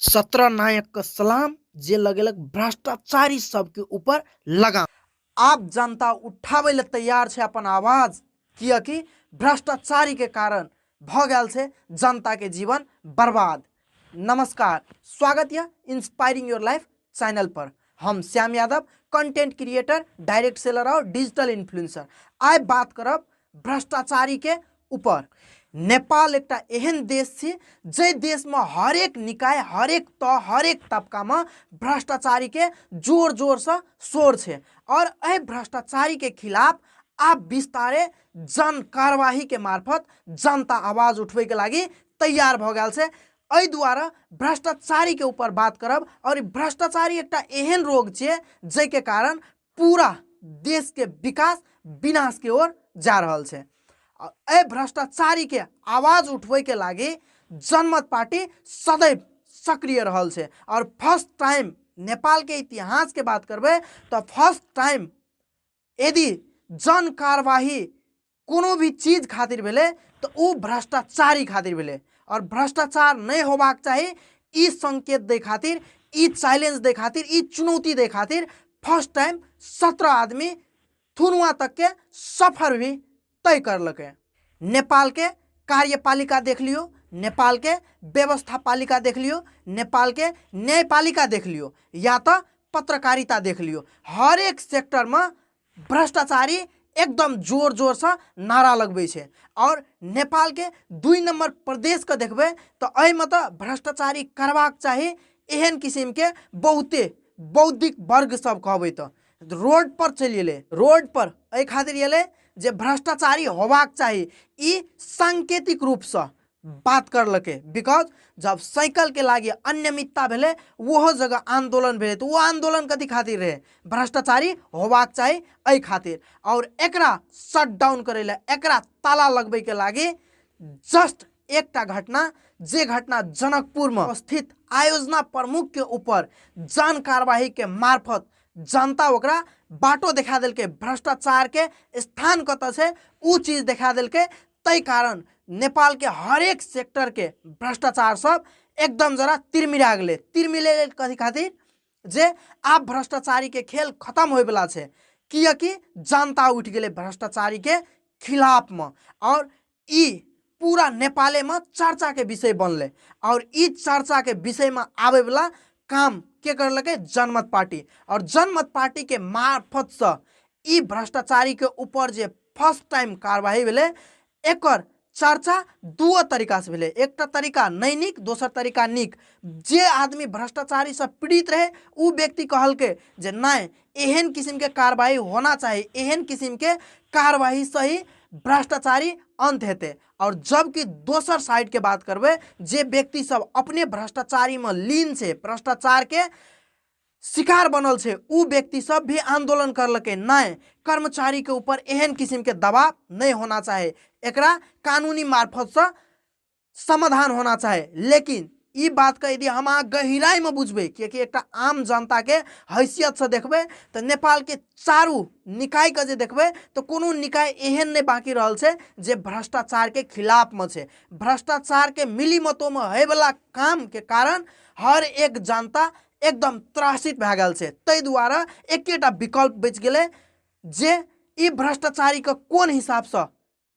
17 नायक के सलाम जे लगेलक भ्रष्टाचारी सबके ऊपर लगाम। आब जनता उठाबै लए तैयार छै अपन आवाज, कियाकि भ्रष्टाचारी के कारण भ गेल छै जनता के जीवन बर्बाद। नमस्कार, स्वागत यह इंस्पायरिंग your life channel पर। हम Shyam Yadav, content creator, direct seller और डिजिटल इन्फ्लुएंसर। आइ बात करब भ्रष्टाचारी के ऊपर। नेपाल एकटा एहन देश छी जे देश में हरेक निकाय, हरेक तह, हरेक तबका में भ्रष्टाचारी के जोर जोर से शोर छे और एहि भ्रष्टाचारी के खिलाफ आब बिस्तारे जन कार्यवाही के मार्फत जनता आवाज उठबै के लागि तैयार भ गेल छे। एहि दुआरे भ्रष्टाचारी के ऊपर बात करब और भ्रष्टाचारी एकटा एहन रोग छे जाहि के कारण पूरा देश के विकास विनाश के ओर जा रहल छे। एहि भ्रष्टाचारी के आवाज उठबै के लागि जनमत पार्टी सदैव सक्रिय रहल छे। और फर्स्ट टाइम नेपाल के इतिहास के बात करबै तो फर्स्ट टाइम यदि जन कार्यवाही कोनो भी चीज खातिर भेलै तो उ भ्रष्टाचारी खातिर भेलै। और भ्रष्टाचार नहीं होबाक चाही, ई संकेत दै खातिर, ई चैलेंज दै खातिर, ई चुनौती दै खातिर फर्स्ट टाइम 17 आदमी थुनुआ तक के सफर भी तय करलकै। नेपाल के कार्यपालिका देख लियो, नेपाल के व्यवस्थापालिका देख लियो, नेपाल के न्यायपालिका देख लियो, या तो पत्रकारिता देख लियो, हर एक सेक्टर में भ्रष्टाचारी एकदम जोर जोर से नारा लगबै छै। और नेपाल के 2 नंबर प्रदेश के देखबै तो एहिमे तो भ्रष्टाचारी करबाक चाही एहन किस्म के बहुते बौद्धिक वर्ग सब कहबै तो रोड पर चलि एलै। रोड पर एहि खातिर एलै जे भ्रष्टाचारी होबाक चाही, ई सांकेतिक रूपसँ बात करलकै। Because जब साइकिल के लागी अनियमितता भेलै ओहो जगह आंदोलन भेलै, तो वो आंदोलन कथी खातिर रहे? भ्रष्टाचारी होबाक चाही एहि खातिर। और एकरा शटडाउन करै लए, एकरा ताला लगबै के लागी जस्ट एकटा घटना, जे घटना जनकपुर में स्थित आयोजना प्रमुख के ऊपर जन कार्यवाही के मार्फत जनता ओकरा बाटो देखा देलकै, भ्रष्टाचार के स्थान कतऽ छै उ चीज देखा देलकै। तै कारण नेपाल के हरेक सेक्टर के भ्रष्टाचार सब एकदम जरा तिरमिरा गेलै। तिरमिले कथी खातिर? जे आब भ्रष्टाचारी के खेल खत्म होइवला छै, कियाकि जनता उठि गेलै भ्रष्टाचारी के खिलाफ में। और ई पूरा नेपाले में चर्चा के विषय बनलै। और ई चर्चा के विषय में आबैवला काम के करलकै? जनमत पार्टी। और जनमत पार्टी के मार्फत से ई भ्रष्टाचारी के ऊपर जे फर्स्ट टाइम कार्यवाही भेलै, एकर चर्चा दुओ तरीका से भेलै। एकटा तरीका नहि नीक, दोसर तरीका नीक। जे आदमी भ्रष्टाचारी से पीड़ित रहे उ व्यक्ति कहलकै जे नहि, एहन किस्म के कार्रवाई होना चाही, एहन किस्म के कार्रवाई से ही भ्रष्टाचारी अंत हेतै। और जबकि दोसर साइड के बात करबै, जे व्यक्ति सब अपने भ्रष्टाचारी में लीन छै, भ्रष्टाचार के शिकार बनल छै, उ व्यक्ति सब भी आंदोलन करलकै नहि, कर्मचारी के ऊपर एहन किस्म के दबाव नहीं होना चाही, एकरा कानूनी मार्फत से समाधान होना चाही। लेकिन ई बात के यदि हम अहाँ गहराई में बुझबै, कियाकि एकटा आम जनता के हैसियत से देखबै तो नेपाल के चारू निकाय के जे देखबै तो कोनो निकाय एहन नहीं बाकी रहल छै जे भ्रष्टाचार के खिलाफ में छै। भ्रष्टाचार के मिलीमतो में होइवला काम के कारण हर एक जनता एकदम त्रासित भए गेल छै। ताहि दुआरे एकेटा विकल्प बचि गेलै जे ई भ्रष्टाचारी के कोन हिसाबसँ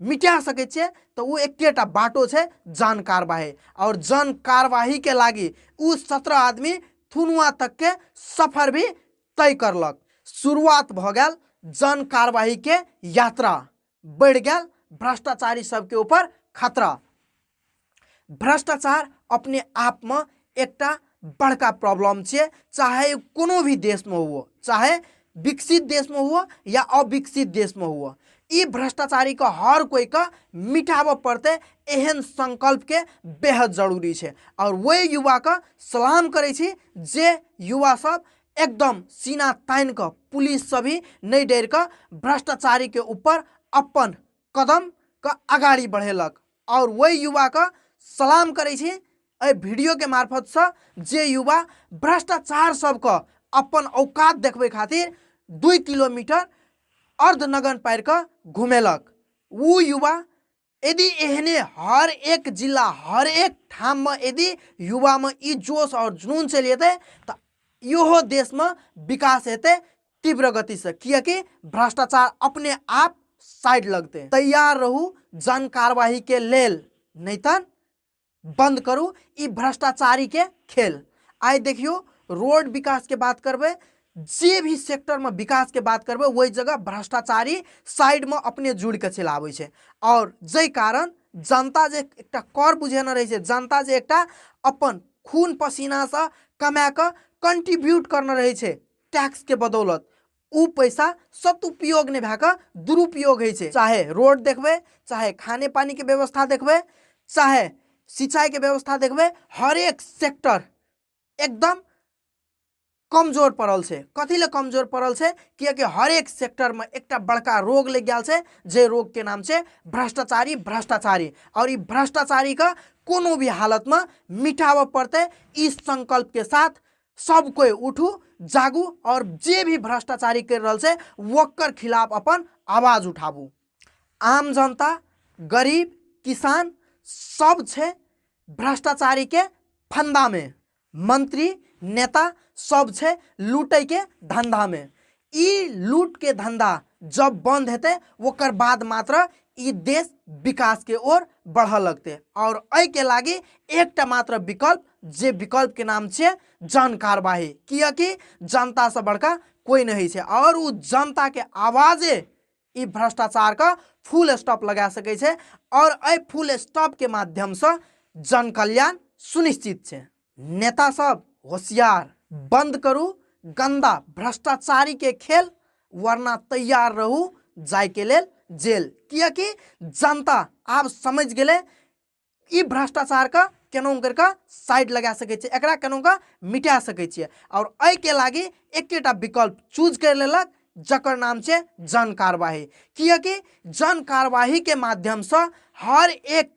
मिटा सकै छियै, तऽ ओ एकेटा बाटो छै जन कार्यवाही। और जन कार्यवाही के लागि उ 17 आदमी थुनुआ तक के सफर भी तय करलक। शुरुआत भऽ गेल जन कार्यवाही के यात्रा, बढ़ि गेल भ्रष्टाचारी सबके ऊपर खतरा। भ्रष्टाचार अपने आप में एकटा बड़का प्रॉब्लम छै, चाहे कोनो भी देश में हुओ, चाहे विकसित देश में हुओ या अविकसित देश में हुओ, ई भ्रष्टाचारी के हर कोई के मिटाबऽ पड़तै, एहन संकल्प के बेहद जरूरी छै। और वही युवा के सलाम करै छी जे युवा सब एकदम सीना तानि कऽ पुलिस से भी नहि डरि कऽ भ्रष्टाचारी के ऊपर अपन कदम के अगाड़ी बढ़ेलक। और वही युवा के सलाम करै छी एहि वीडियो के मार्फत से जे युवा भ्रष्टाचार सबके अपन औकात देखबै खातिर 2 किलोमीटर अर्धनगन पारि कऽ घुमेलक। उ युवा यदि एहने हर एक जिला हर एक ठाममे यदि युवामे ई जोश आओर जुनून चलि जेतै तऽ इहो देशमे विकास हेतै तीव्र गतिसँ, किएकि भ्रष्टाचार अपने आप साइड लगतै। तैयार रहू जन कार्यवाहीके लेल, नहि तऽ बंद करू ई भ्रष्टाचारी के खेल। आइ देखियौ रोड विकास के बात करबै, जे भी सेक्टर में विकास के बात करबै ओहि जगह भ्रष्टाचारी साइड में अपने जुड़ के चलि आबै छै, और जाहि कारण जनता जे एकटा कर बुझेने रहै छै, जनता जे एकटा अपन खून पसीनासँ कमा कऽ कंट्रीब्यूट करने रहै छै टैक्स के बदौलत, उ पैसा सदुपयोग नहि भए कऽ दुरुपयोग होइ छै। चाहे रोड देखबै, चाहे खाने पानीके व्यवस्था देखबै, चाहे सिंचाइके व्यवस्था देखबै, हरेक सेक्टर एकदम कमजोर पड़ल छै। कथी लए कमजोर पड़ल छै? किएकि हरेक सेक्टरमे एकटा बड़का रोग लागि गेल छै, जे रोगके नाम छै भ्रष्टाचारी। भ्रष्टाचारी आओर ई भ्रष्टाचारीके कोनो भी हालतमे मिटाबऽ पड़तै। ई संकल्पके साथ सब कोई उठू, जागू और जे भी भ्रष्टाचारी कर रहल छै ओकर खिलाफ अपन आवाज उठाबू। आम जनता, गरीब, किसान सब छै भ्रष्टाचारी के फंदा में, मंत्री नेता सब छै लूटे के धंधा में। ई लूट के धंधा जब बंद हेतै ओकर बाद मात्र ई देश विकास के ओर बढ़ऽ लगतै। और एहि के लागी एकटा मात्र विकल्प, जे विकल्प के नाम छै जन कार्यवाही, कियाकि जनता से बड़का कोई नहीं छै और उ जनता के आवाजे ई भ्रष्टाचार का फुल स्टॉप लगा सकै छै और एहि फुल स्टॉप के माध्यम से जन कल्याण सुनिश्चित छै। नेता सब होशियार, बंद करू गंदा भ्रष्टाचारी के खेल, वरना तैयार रहू जाय के लेल जेल। कियाकि जनता आब समझ गेलै ई भ्रष्टाचार के केना करिके साइड लगा सकै छियै, एकरा केना कऽ मिटा सकै छियै। और एहिके लागी एकेटा विकल्प चूज करि लेलक, जकर नाम छै जन कार्यवाही। कियाकि जन कार्यवाही के माध्यमसँ हर एक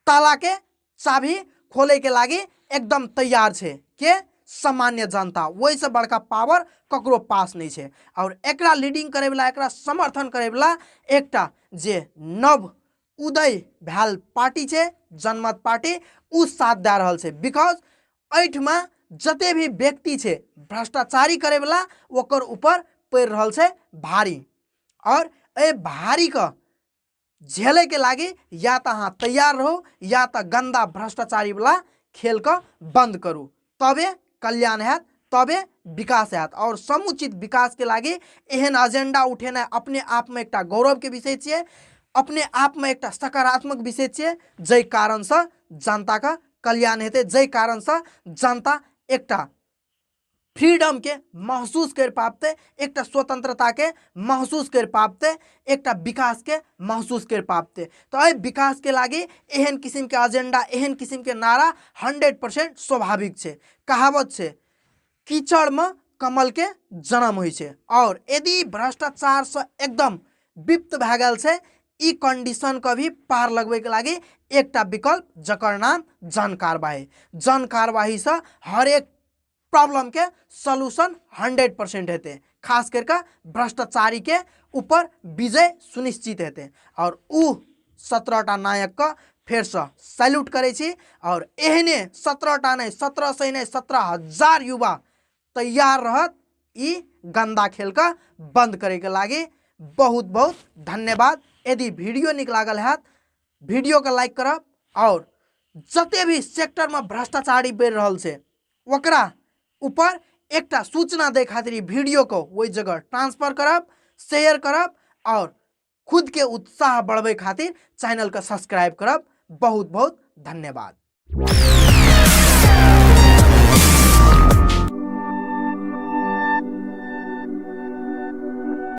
ताला के चाभी खोले के लागी एकदम तैयार छै के सामान्य जनता। ओहिसँ बड़का पावर ककरो पास नहीं छै। और एकरा लीडिंग करैवला, एकरा समर्थन करैवला एकटा जे नव उदय भेल पार्टी छै जनमत पार्टी, उ साथ दए रहल छै। Because एहिठमा जते भी व्यक्ति छै भ्रष्टाचारी करैवला ओकर ऊपर पड़ि रहल छै भारी, और एहि भारीके झेलैके लागि या तऽ अहाँ तैयार रहू या तऽ गन्दा भ्रष्टाचारीवला खेलके बन्द करू, तबे कल्याण हैत, तबे विकास हैत। और समुचित विकासके लागि एहन एजेंडा उठेनाइ अपने आपमे एकटा गौरवके विषय छियै, अपने आपमे एकटा सकारात्मक विषय छियै, जाहि कारणसँ जनताके कल्याण हेतै, जाहि कारणसँ जनता एकटा फ्रीडम के महसूस कर पाबतै, एकटा स्वतंत्रता के महसूस कर पाबतै, एकटा विकास के महसूस कर पाबतै। तऽ एहि विकास के लागि एहन किसिम के एजेंडा, एहन किसिम के नारा 100% स्वाभाविक छै। कहावत छै कीचड़ में कमल के जन्म होइ छै, और यदि भ्रष्टाचार से एकदम विप्त भए गेल छै, ई कंडीशन के भी पार लगबै के लागि एकटा विकल्प जकर नाम जन कार्यवाही। जन कार्यवाही से हर एक प्रॉब्लम के सॉल्यूशन 100% हेतै, खास करके भ्रष्टाचारी के ऊपर विजय सुनिश्चित हेतै। और उ 17टा नायक के फेरसँ सैल्यूट करै छी, और एहने 17टा नहि, 17 सए नहि, 17,000 युवा तैयार रहत ई गंदा खेल के बंद करे के लागी। बहुत बहुत धन्यवाद। यदि वीडियो नीक लागल हैत वीडियो के लाइक करब, और जते भी सेक्टर में भ्रष्टाचारी बढ़ि रहल छै ओकरा ऊपर एकटा सूचना दै खातिर ई वीडियो को ओहि जगह ट्रांसफर करब, शेयर करब, और खुद के उत्साह बढ़बै खातिर चैनल के सब्सक्राइब करब। बहुत बहुत धन्यवाद।